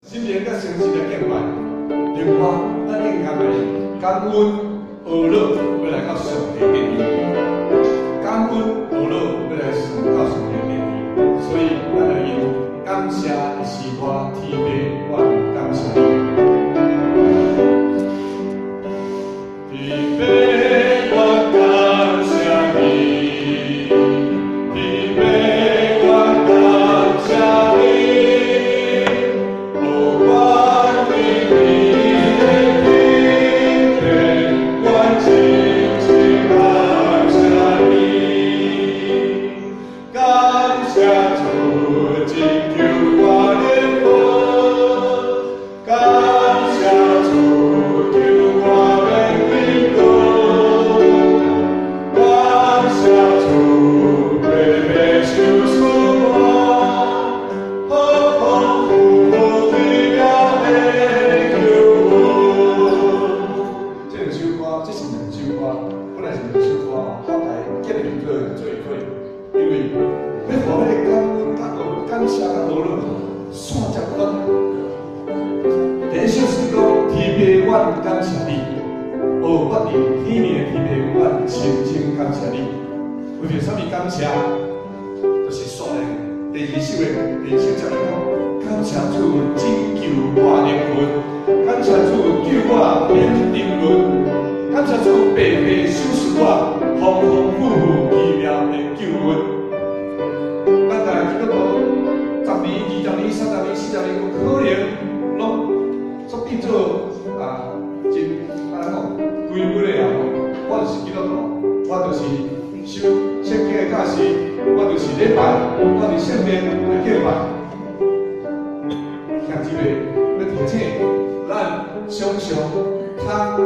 心靈佮誠實來敬拜。另外，咱應該來感恩呵樂，欲來到上帝殿裡。感恩呵樂，欲來上到上帝殿裡。所以，咱來用感謝的詩歌，天父，我感謝你。天父，我感謝你，天父，我感謝你，予我佇你的天父，我深深感謝你，感謝主拯救我靈魂，感謝主救我免沉淪，感謝主白白收取我，豐豐富富奇妙的救恩。這兩首歌，這是兩首歌，本來是兩首歌，我來建議做做伙，因為欲予彼個感恩、感恩、感謝佮呵樂，線接斷。第一首詩講：天父，阮感謝你。哦，我佇天靈的天父，阮深深感謝你。為著啥物感謝？就是煞來第二首的第二首接來講，感謝主拯救我靈魂，感謝主救我免沉淪，感謝主白白賞賜我豐豐富富奇妙的救恩。咱來基督徒10年、20年、30年、40年，有可能攏煞變做啊，真按怎講，規矩的啊！我就是基督徒，我就是受聖經的教示，我就是禮拜，我佇聖殿來敬拜。兄姊妹，欲提醒咱常常通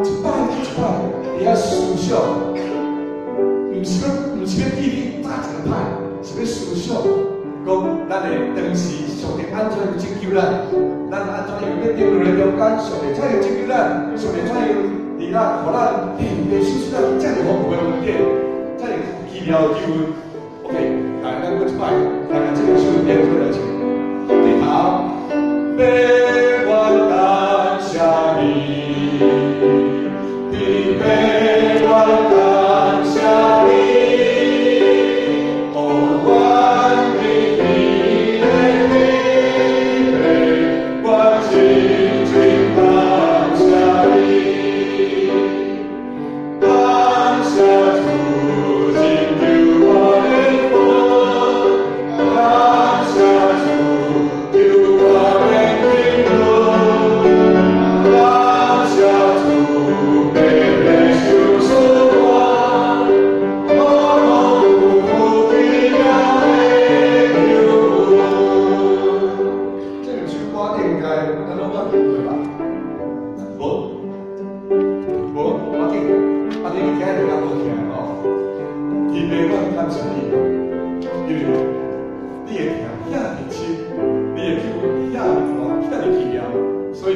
一擺一擺佇遐思想，毋是欲記你早一个歹，是欲思想講咱的當時上帝按怎樣拯救咱，咱按怎樣欲沉淪的中間，上帝怎樣拯救咱，上帝怎樣佇咱，予咱白白賞賜咱遮爾豐富的恩典，遮爾奇妙的救恩。OK，來，咱閣一擺，來共這兩首連做來唱。對頭，父我感謝你，天父我感謝你，予我佇你的天父，我深深感謝你，感謝主拯救我靈魂，感謝主救我免沉淪，感謝主白白賞賜我，豐豐富富奇妙的救恩。這兩首歌應該咱攏捌聽過吧？無？無？無要緊，啊，你聽就較好聽哦。天父，我感謝你，因為你的疼遐爾深，你的救恩遐爾大，遐爾奇妙，所以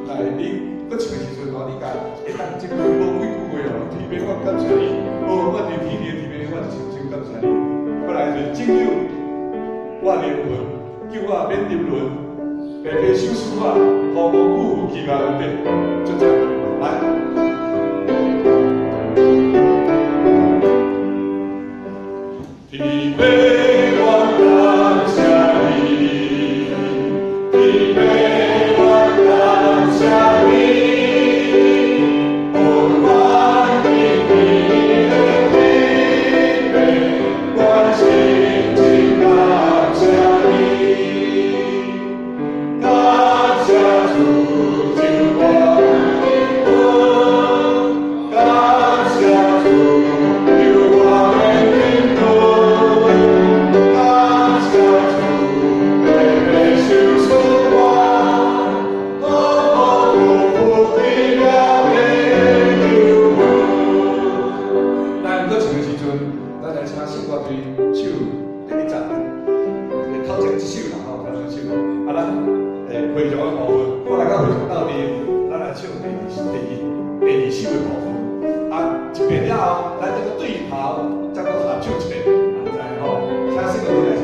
來你閣唱的時陣吼，你共會當這句無幾句話哦。天父，我感謝你，哦，我佇天靈的天父，我深深感謝你。過來就是拯救我靈魂，救我免沉淪，白白賞賜我豐豐富富奇妙恩典，就這樣來。天父，我感謝你，天父，我感謝你，予我佇你的天父，我深深感謝你，感謝主救我靈魂，感謝主救我免沉淪，感謝主白白賞賜我，豐豐富富奇妙的救恩。咱閣唱的時陣，咱來請聖歌隊唱第一節，頭前一首啦吼，頭前一首。啊，咱會場的部分，我來到會場鬥陣，咱來唱第二首的部分。啊，一遍了後，咱這個對頭再閣合唱一遍，按呢吼，請聖歌隊來先。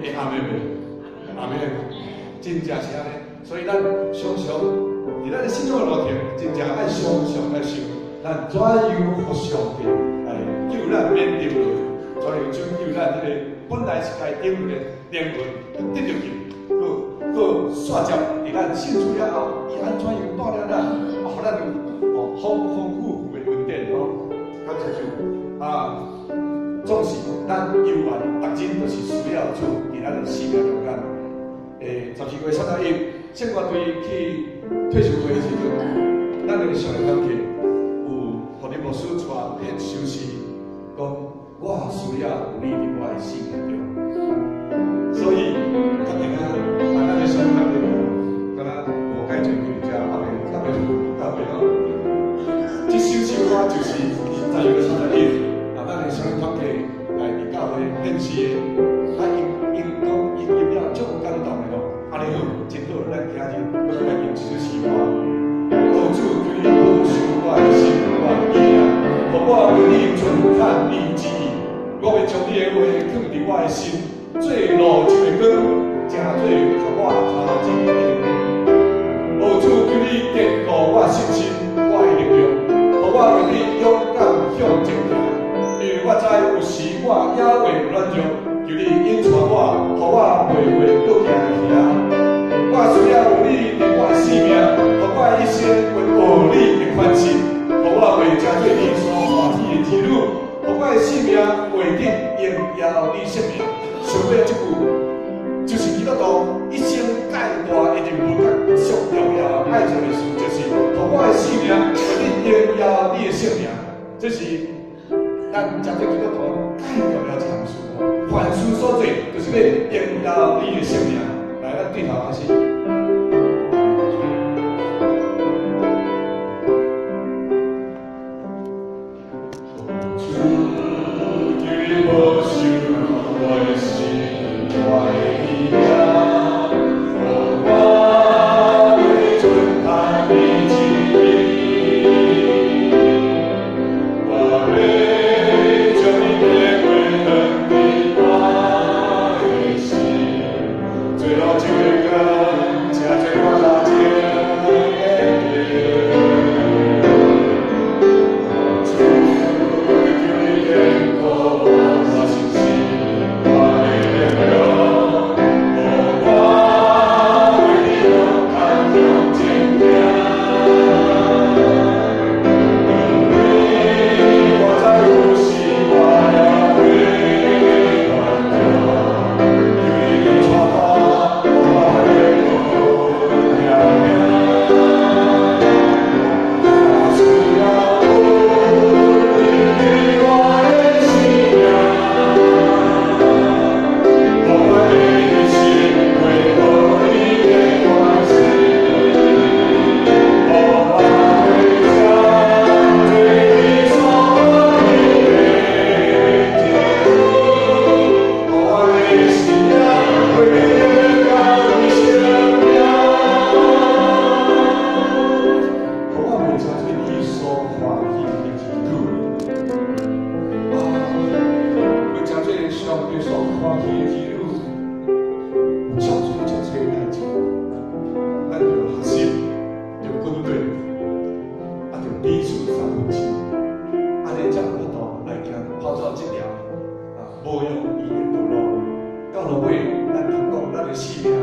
會阿們袂？阿們，真正是按呢。所以咱常常佇咱的信仰的路程，真正愛常常來想，咱怎樣予上帝來救咱免沉落，怎樣拯救咱這個本來是該沉的靈魂得著救，閣閣煞接佇咱信主了後，伊按怎樣帶領咱，啊，予咱有哦豐豐富富的恩典哦。感謝主啊！總是咱猶原逐日都是需要主佇咱的生命中間。12月31，聖樂隊去退修會的時陣，咱的少年團體有予林牧師帶獻首詩，講我需要有你佇我的生命中。所以，確定啊，啊，咱的少年團體，敢若無蓋濟幾佇遮，猶未哦。這首詩歌就是12月31，啊，咱的少年團體來佇教會獻詩的，啊，𪜶講𪜶音了足有感動的吼，按呢好，真好，咱今日閣來用這首詩歌。哦，主，求你保守我的心，我的意念，予我為你遵行你旨意。我欲將你的話囥佇我的心，做路前的光，成做予我跤前的燈。哦，主，求你堅固我信心，我的力量，予我為你勇敢向前行。因為我知有時我也會有軟弱，求你引帶我，予我袂會閣行去啊。我需要有你佇我的生命，予我的一生會學你的款式，予我袂成做你所歡喜的兒女，予我的生命會得榮耀你聖名。想尾這句，就是基督徒一生蓋大的任務，佮上重要的愛做的事，就是予我的生命會得榮耀你的聖名。這是咱成做基督徒蓋重要一項事。凡事所做，就是欲榮耀你的聖名。來，咱對頭開始。主，求你保守我的心，我的意念，予我會遵行你旨意。我欲將你的話藏佇我的心，做路前的光，成做我跤前的燈。主，求你堅固我信心，我的力量，予我為你勇敢向前行。因為我知有時我也會軟弱，求你引帶我，予我袂閣行。我需要有你佇我的生命，予我的一生會學你的款式，予我袂成做你所歡喜的兒女，予我的生命會榮耀你聖名。予我袂成做你所歡喜的兒女。啊，欲成做上帝所歡喜的兒女，有足濟足濟代誌，咱著學習，著跟對，啊，著彼此相扶持，按呢才有法度來行跑走這條啊無容易的道路。到落尾，咱通講咱的生命